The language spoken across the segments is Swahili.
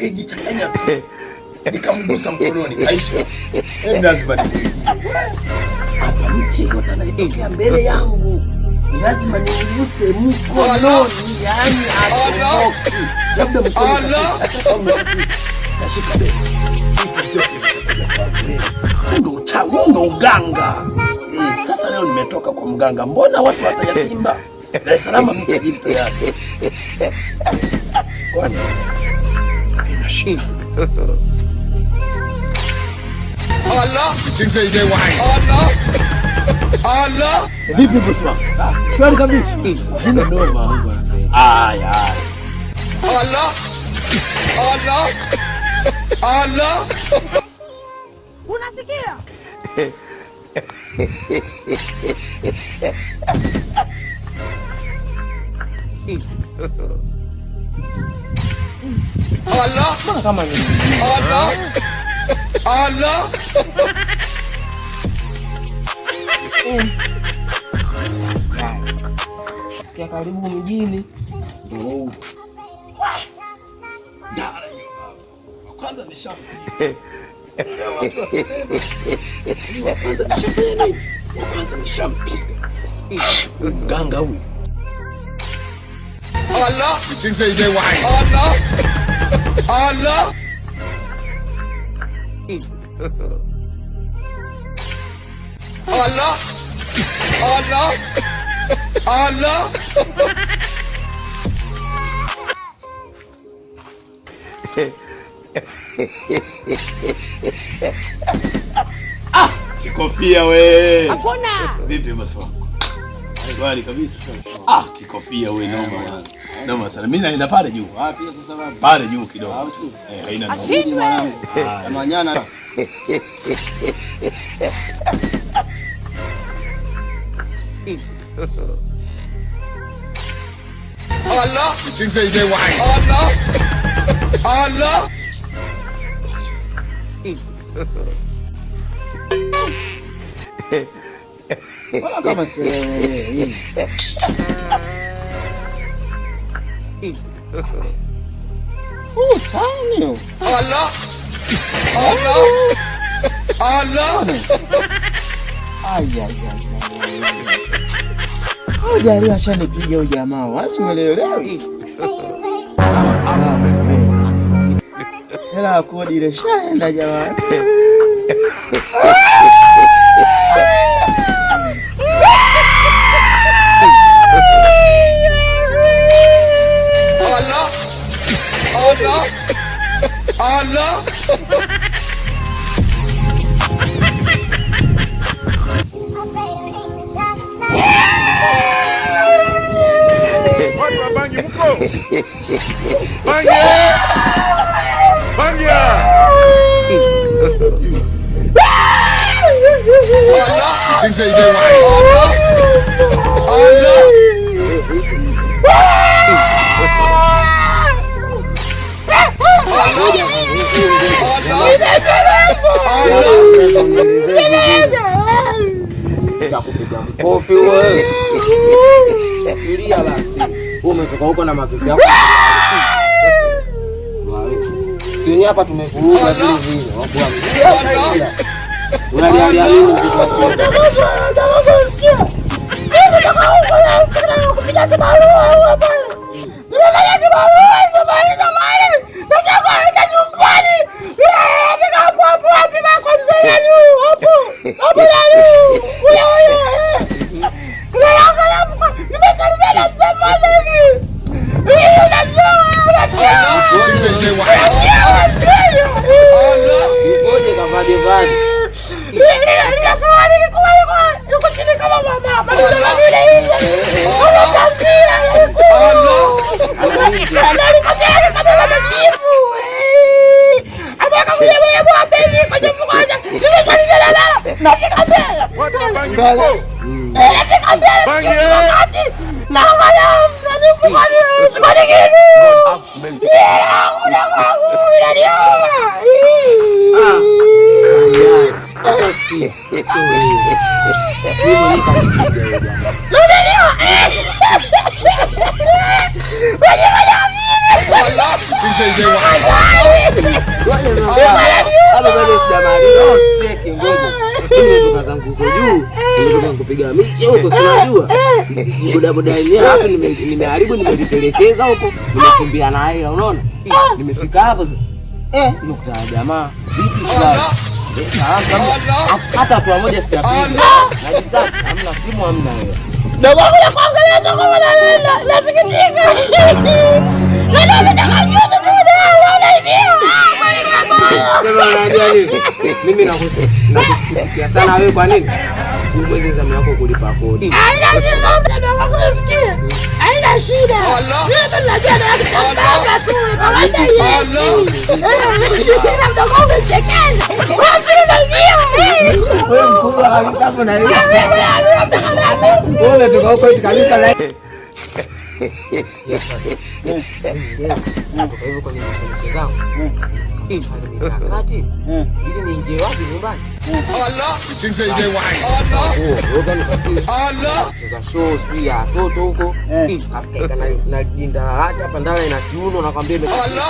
Akaijichanganya tu. Nikamgusa mkononi, kaisha. Lazima nikuibie. Hapa mtu yeyote anayetokea mbele yangu lazima nimguse mkononi, yani atoki. Labda mkono kashika begi. Ndo uchawi, ndo uganga. Sasa leo nimetoka kwa mganga, mbona watu watayatimba? Dar es Salaam mimi tajiri tayari. Kwani inashinda. Allah. Allah. Allah. Vipi bosi wangu? Shwari kabisa. Haina noma. Haya haya. Allah. Allah. Allah. Unasikia? Allah. Mbona kama ni Allah. Allah. Sikia karibu mjini. Ndio. Dara hiyo baba. Kwanza nishampiga. Leo watu watasema, ni wa kwanza nishafanya nini? Wa kwanza nishampiga. Huyu mganga huyu. Allah. Allah. Allah. Allah. Allah. Allah. Kikofia we. Hakuna. Vipi bosi wangu? Shwari kabisa. Kikofia we noma bwana. Noma sana. Mimi naenda pale juu. Wapi sasa baba? Pale juu kidogo. Au sio? Haina noma. Ashindwe. Manyana. Allah. Allah. Allah. Mbona kama sielewi? Utani. Allah. Allah. Allah. Ai ai ai. Au jali ashanipiga huyu jamaa, wasimuelewelewi. Hela ya kodi ile shaenda jamani. Allah. Allah. Allah. Watu wa bangi mko? Bangi! Bangi! Allah. Allah. Allah. Nitakupiga mkofi wewe. Tulia basi. Wewe umetoka huko na mapepe yako. Si wenyewe hapa tumevuruga vile vile. Wakuwa. Unalialia nini mtoto wa kike? Kupiga kibarua pale. Nimefanya kibarua, nimemaliza mali. Nataka kwenda nyumbani. Fika hapo hapo wapi kwa mzee nani hapo? Hapo nani? Ule ule. Nimesalimia na mzee mmoja hivi. Unamjua, unamjua. Yukoje kavaje vaje? Lile suruali ilikuwa yuko chini kama mama. Maneno vile hivi. Kama tamzia Na liko chini kama majivu. Ameweka mwenye mwenye mwa kwenye mfuko wake. Nimesalimia na lala. Nafika mbele. Watu wa bangi mko? Nafika mbele Bangi! wakati. Na angalia nani mfukoni sikuoni kitu. Hakuna kwangu inaniuma. Sasa sikia. Sio wewe. Mimi mwenyewe kanipiga yule jamaa. Unaniua. Unanifanya nini? Cheke ngoja. Nimetoka zangu huko juu, nimetoka kupiga miche huko, si unajua. Boda boda yenyewe hapo nimeharibu, nimelitelekeza huko, nimekimbia na hela, unaona? Nimefika hapo sasa. Nimekutana na jamaa. Vipi shwari? Hata hatua moja sijapiga. Najisaki, hamna simu, hamna hela. Dogo wangu nakuangalia soko na nasikitika. Nani juzi tu unaibiwa. Sema unajua nini? Mimi nakusikitikia sana wewe kwa nini? Umweze zamu yako kulipa kodi. Haina shida dogo wangu nasikia. Haina shida. Mimi najua na baba tu kawaida Yesu. Ila mdogo wangu chekeni. Wewe unaibiwa. Wewe mkubwa kabisa hapo na wewe. Wewe umetoka huko eti kabisa na kwa hivyo kwenye mishemishe zangu pale mikakati ili niingie wapi nyumbani? Cheza show sijui ya watoto huko, kafika na jindala lake hapa, ndala ina kiuno, nakwambia imekatika.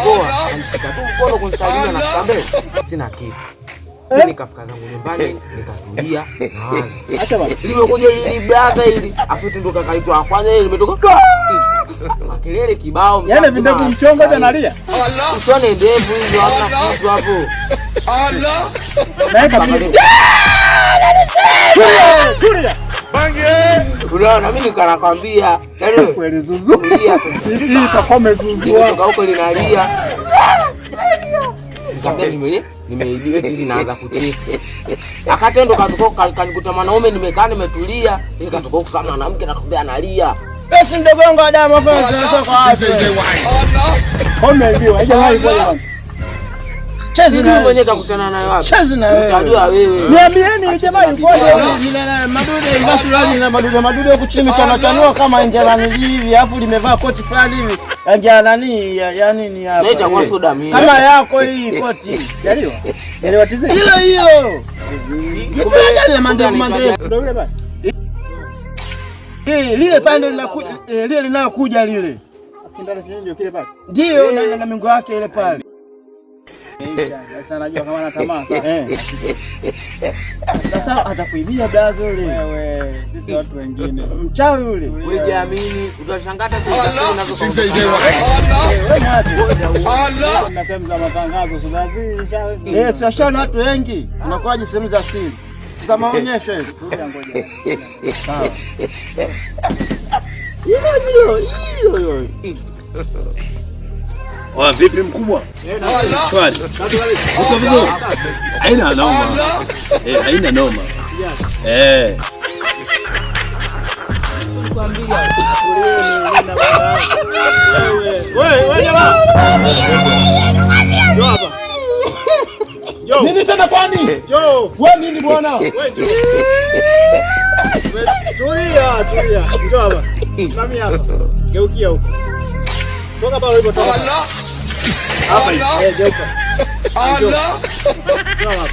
Poa, namshika tu mkono kunisalimia na kufika mbele, sina kitu. Mimi nikafika zangu nyumbani nikatulia naanza. Acha bana. Limekuja lili blaza hili. Afu tu ndo kakaitwa kwanza ile limetoka. Makelele kibao. Yaani vindevu mchongo hivi analia. Usione ndevu hizo hamna kitu hapo. Na yeye kabisa. Tulia. Bangi. Unaona mimi nikanakwambia. Yaani Kweli Zuzu. tulia sasa. Hii kakome Zuzu. Nimetoka huko linalia. Nikamwambia nimeibiwa eti linaanza kucheka. Akatendo katoka kanikuta mwanaume nimekaa nimetulia, nikatoka huko kama mwanamke nakwambia analia. Basi mdogo wangu Adamu hapa tunasema kwa wapi? Umeibiwa. Haijawahi kuwa jamani. Chezi Sijui na mwenyewe kakutana nayo wapi. Chezi na wewe. Utajua wewe. Niambieni jamaa yukoje? Madude ivaa suruali na madude madude huku chini chana chanua kama njalani hivi, alafu limevaa koti fulani hivi. Ya nani ya nini hapa? Na itakuwa soda mimi. Kama yako hii koti. Jaliwa. Jaliwa tizi. Hilo hilo. Kitu gani la mandevu mandevu? Ndio yule pale. Lile pande linakuja, lile linalokuja lile. Kindara chenyewe kile pale. Ndio na mingo yake ile pale. Sasa anajua kama ana tamaa sasa. Sasa atakuibia blazo yule. Wewe sisi watu wengine. Mchawi yule. Wewe jiamini, utashangaa hata sasa unazo. Wewe mwache. Allah. Na sehemu za matangazo sasa. Eh, si washaona watu wengi. Unakuwaje sehemu za siri? Sasa maonyesho hizo. Sawa. Hilo hilo hilo. Wa vipi mkubwa? Shwari. Uko vizuri? Haina noma. Haina noma. Wewe jamaa. Njoo hapa. Njoo. Nini tena kwani? Njoo. Wewe nini bwana? Wewe njoo. Tulia, tulia. Njoo hapa. Simamia hapa. Geukia huko. Toka pale ulipotoka. Hapa hivi. Geuka. Njoo hapa.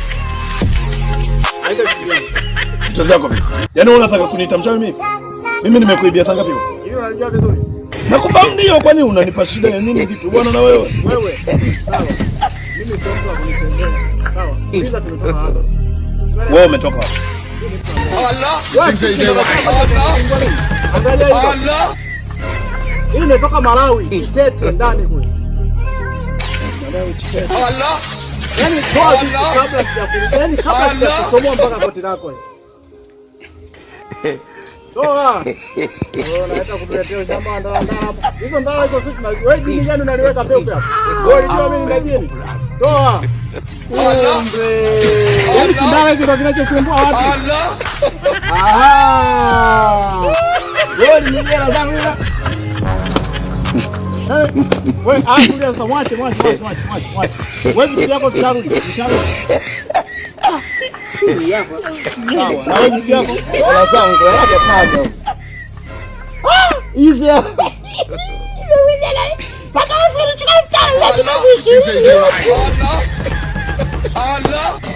Aita kitu. Mchawi zako vipi? Yaani wewe unataka kuniita mchawi mimi? Mimi nimekuibia saa ngapi? Hiyo unajua vizuri. Nakufahamu ndio, kwani unanipa shida ya nini vipi bwana na wewe? Wewe. Sawa. Mimi sio mtu wa kunitendea. Sawa. Biza tumetoka hapa. Wewe umetoka wapi? Angalia hiyo. Hii imetoka Malawi, Chitete ndani kule. Malawi Chitete. Yaani toa vitu kabla sijakurudia. Yaani kabla sijakuchomoa mpaka koti lako. Toa. Wewe unaleta kutuletea ushamba wa ndala ndala hapo. Hizo ndala hizo sisi tunajua. Wewe jini gani unaliweka peupe hapo? Wewe unajua mimi nina jini. Toa. Kumbe. Yaani kindala hicho ndio kinachosumbua watu. Aha. Wewe ni jela zangu ila. Wewe tulia sasa, mwache mwache mwache mwache mwache. Wewe vitu vyako visharudi, visharudi. Sawa. Na wewe vitu vyako Hela zangu haja paja. Hizi hapa.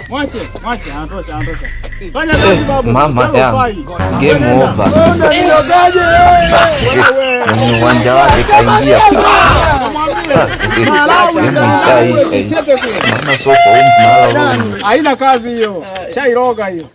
Mwache, mwache, anatosha, anatosha. Fanya kazi babu. Mama yangu, game over. Wewe unanirogaje wewe? Kwenye uwanja wake kaingia. Wewe. kule. Malawi ndani kule Chitepe kule. Maana sio kwa huyu mara Haina kazi hiyo. Shairoga hiyo.